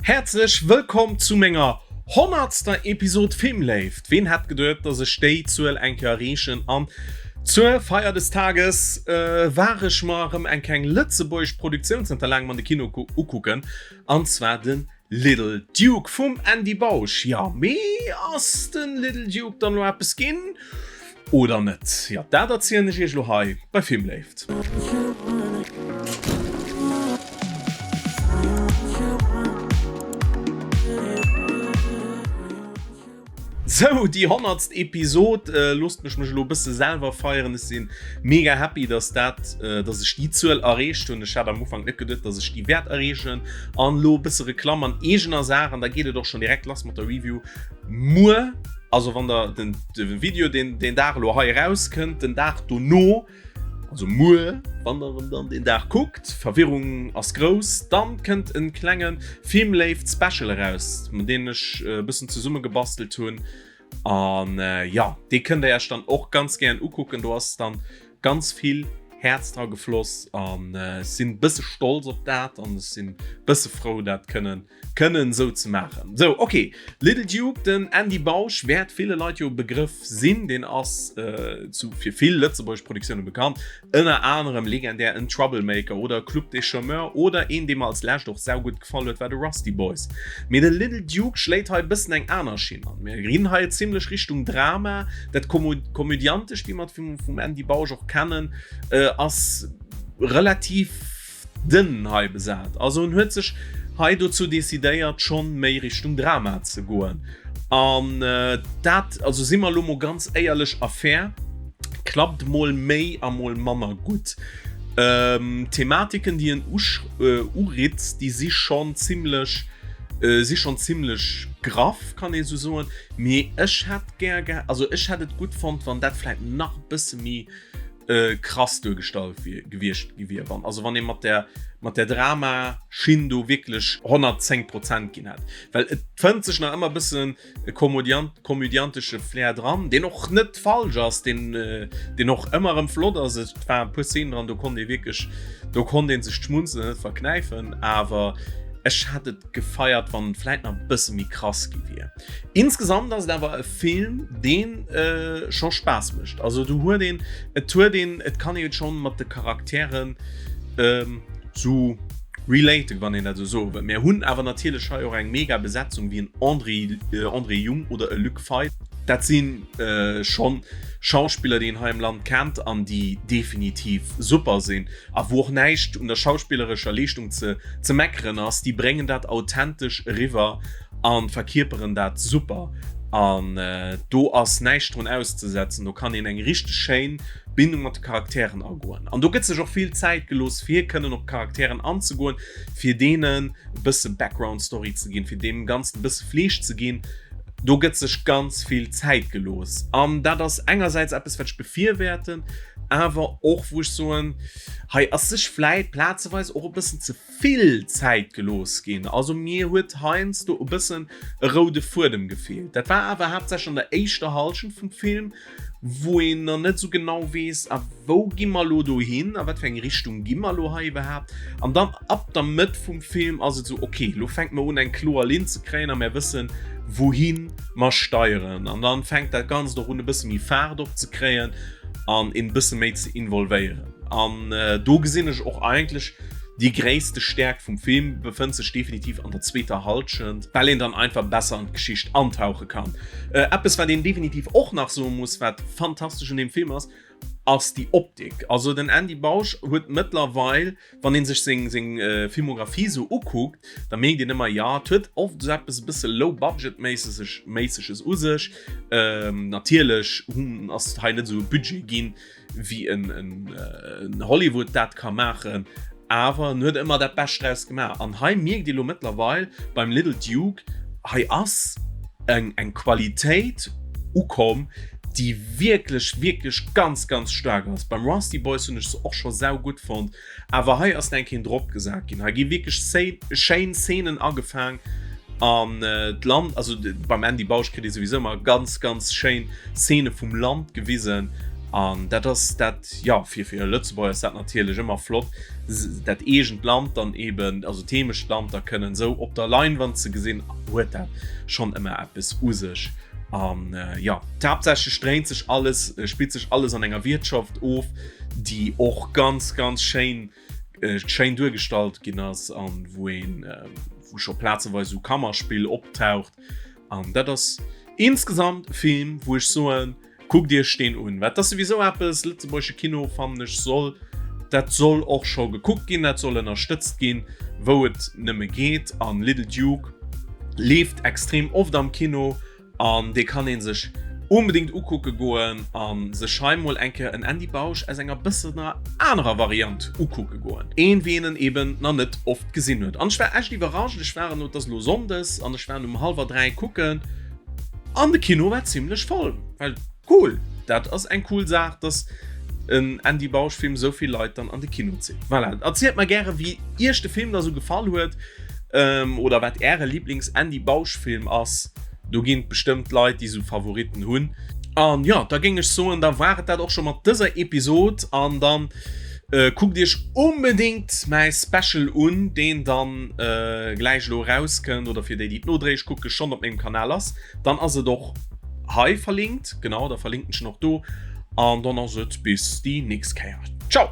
Häerzlech wëllkomm zu menger honnertster Episod Filmléift! Ween hätt geduet, dass ech déi Zuel eng Kéier erreechen? An zur Feier des Tages war ech mer erëm eng kleng lëtzebuergesch Produktioun zënter laangem an de Kino ukucken, an zwar de Little Duke vum Andy Bausch. Jo, mee ass de Little Duke dann elo eppes ginn oder net? Jo, dat erzielen ech iech elo hei bei Filmléift. Sou, déi honnertst Episod. Loosst mech mech elo e bësse selwer feieren. Ech si mega happy, dass dat, dass ech déi Zuel erreecht hunn. Ech hat am Ufank net geduet, dass ech déi wäert erreechen. An elo e bësse Reklamm an eegener Saach an da geet et och schonn direkt lass mat der Review. Muer, also wann der den de Video deen deen Dag elo hei erauskënnt, den Dag dono, Also muer, wann der en dann deen Dag kuckt, Verwirrung ass grouss, dann kënnt en klengen Filmléift Special eraus, mat deen ech e bëssen zesumme gebastelt hunn. An jo, dee kënnt der iech dann och ganz gären ukucken. Do ass dann ganz vill Häerz dra gefloss an ech sinn bësse stolz op dat an ech sinn bësse frou dat kënnen kënnen esou ze maachen. Sou, ok, Little Duke, den Andy Bausch wäert ville Leit jo e Begrëff sinn, deen ass zu fir vill lëtzebuergesch Produktioune bekannt, ënner anerem legendär En Troublemaker oder Club des Chômeurs oder een dee mer als lescht och saugutt gefall huet war de Rusty Boys. Mee de Little Duke schléit hei e bëssen eng aner Schinn an. Mir ginn hei zimmlech Richtung Drama, dat Komödiantescht wéi mer et vum Andy Bausch och kennen ass relativ Dënn hei besat. Also en huet sech hei dozou decidéiert schonn méi Richtung Drama ze goen. An dat, also si mer elo mol ganz éierlech a fair, klappt mol méi a mol manner gutt. D'Thematiken déi en uritt, déi si schonn zimlech, si schonn zimlech graff, kann ee sou soen. Mee ech hätt gär gehat, also ech hätt et gutt fonnt, wann dat vläit nach e bësse méi krass duergestallt gewiescht gi wier, wann also wann ee mat der mat der Drama Schinn do wierklech 110 Prozent ginn hätt, well et fënnt sech nach ëmmer bëssen e Komödiant komödiantesche Flair dran, deen och net falsch ass, deen deen och ëmmer erëm flott ass. Et war e puer Szenen dran, do konnt ee wierklech do konnt ee sech d'Schmunzelen net verknäifen, awer ech hätt et gefeiert, wann et vläit nach e bësse méi krass gi wier. Insgesamt ass et awer e Film, deen scho Spaass mécht. Also do huet een, et huet een, et kann ee schonn mat de Charakteren sou relaten, wann een dat esou soe wëll. Mir hunn awer natierlech hei och eng mega Besetzung wéi en André, André Jung oder e Luc Feit. Dat si schonn Schauspiller, déi een hei am Land kennt an déi definitiv super sinn a wou och näischt un der schauspillerescher Leeschtung ze ze meckeren ass. Déi bréngen dat authentesch eriwwer an verkierperen dat super an do ass näischt drun auszesetzen. Do kann een eng richteg schéin Bindung mat de Charakteren agoen an do gëtt sech och vill Zäit gelooss fir kënnen op d'Charakteren anzegoen, fir deenen e bësse Background Story ze ginn, fir deem Ganzen e bësse Fleesch ze ginn. Do gëtt sech ganz vill Zäit gelooss an dat ass engersäits eppes wat ech befirwäerten, awer och wou ech soen, hei ass sech vläit plazeweis och e bëssen ze vill Zäit gelooss ginn. Also mir huet heiansdo e bëssen e roude Fuedem gefeelt. Dat war awer haaptsächlech an der éischter Hallschent vum Film, wou een nach net esou genau weess, a wou gi mer elo dohin, a wat fir eng Richtung gi mer elo hei iwwerhaapt. An dann ab der Mëtt vum Film ass et esou, okay, elo fänke mer un eng kloer Linn ze kréien a mir wëssen, wouhi mer steieren. An dann fänkt dat Ganzt och un e bësse méi Faart opzekréien an een e bësse méi ze involvéieren. An do gesinn ech och eigentlech, Déi gréisste Stäerkt vum Film befënnt sech definitiv an der zweeter Halschent, well een dann einfach besser an d'Geschicht antauche kann. Eppes wat een definitiv och nach soe muss, wat fantastesch un deem Film ass, ass déi Optik. Also den Andy Bausch huet mëttlerweil, wann een sech seng seng Filmografie sou ukuckt, da mierkt een ëmmer, jo et huet oft esou eppes e bësse low budget méisseges u sech. Natierlech hunn ass hei net esou e Budget ginn, wéi en, en, en Hollywood dat ka maachen, awer en huet ëmmer dat Bescht draus gemaach. An hei mierkt ee lo mëttlerweil beim Little Duke, hei ass eng, eng Qualitéit ukomm, déi wierklech, wierklech ganz, ganz staark ass. Beim Rusty Boys hunn ech se och scho saugutt fonnt, Awer hei ass nach eng Kéier drop gesat ginn. Hei gi wierklech schéin Szenen agefaang an d'Land, also beim Andy Bausch kritt ee souwisou ëmmer ganz ganz schéin Szene vum Land gewisen. An dat ass dat, jo, fir fir e Lëtzebuerger ass dat natierlech ëmmer flott, dat eegent Land dann eben, also d'Heemechtland da kënnen esou op der Leinwand ze gesinn, huet dat schonn ëmmer eppes u sech. An jo, haaptsächlech dréint sech alles, spillt sech alles an enger Wiertschaft of, déi och ganz, ganz schéin, schéin duergestallt ginn ass an wou een, wou scho plazeweis esou Kammerspill optaucht. An dat ass insgesamt e Film, wou ech soen, Kuckt iech deen un. Wat ass souwisou eppes, lëtzebuergesche Kino fannen ech soll, dat soll och scho gekuckt ginn, dat soll ënnerstëtzt ginn, wou et nëmme geet. An Little Duke leeft extrem oft am Kino an dee kann ee sech onbedéngt ukucke goen a sech hei mol eng Kéier en Andy Bausch aus enger bëssener anerer Variant ukucke goen. Een wéi een en eben nach net oft gesinn huet. An ech war echt iwwerrascht, ech war elo, et ass elo Sonndes an ech war en um hallwer 3 kucken, An de Kino war zimlech voll, well cool, dat ass eng cool Saach, dass en Andy Bausch Film esou vill Leit dann an de Kino zitt. Voilà, erzielt mer gäre wéi iech de Film da sou gefall huet oder wat äre Lieblings Andy Bausch Film ass. Do ginn et bestëmmt Leit déi sou Favoritten hunn. An jo, da géing ech soen, da war et dat och scho mat dëser Episod an dann Kuckt iech onbedéngt mäi Special un, deen dann gläich elo erauskënnt, oder fir déi déi et nodréiglech kucke schonn op mengem Kanal ass, dann ass et och hei verlinkt, genau, da verlinken ech en och do, an dann ass et bis déi nächst Kéier, ciao!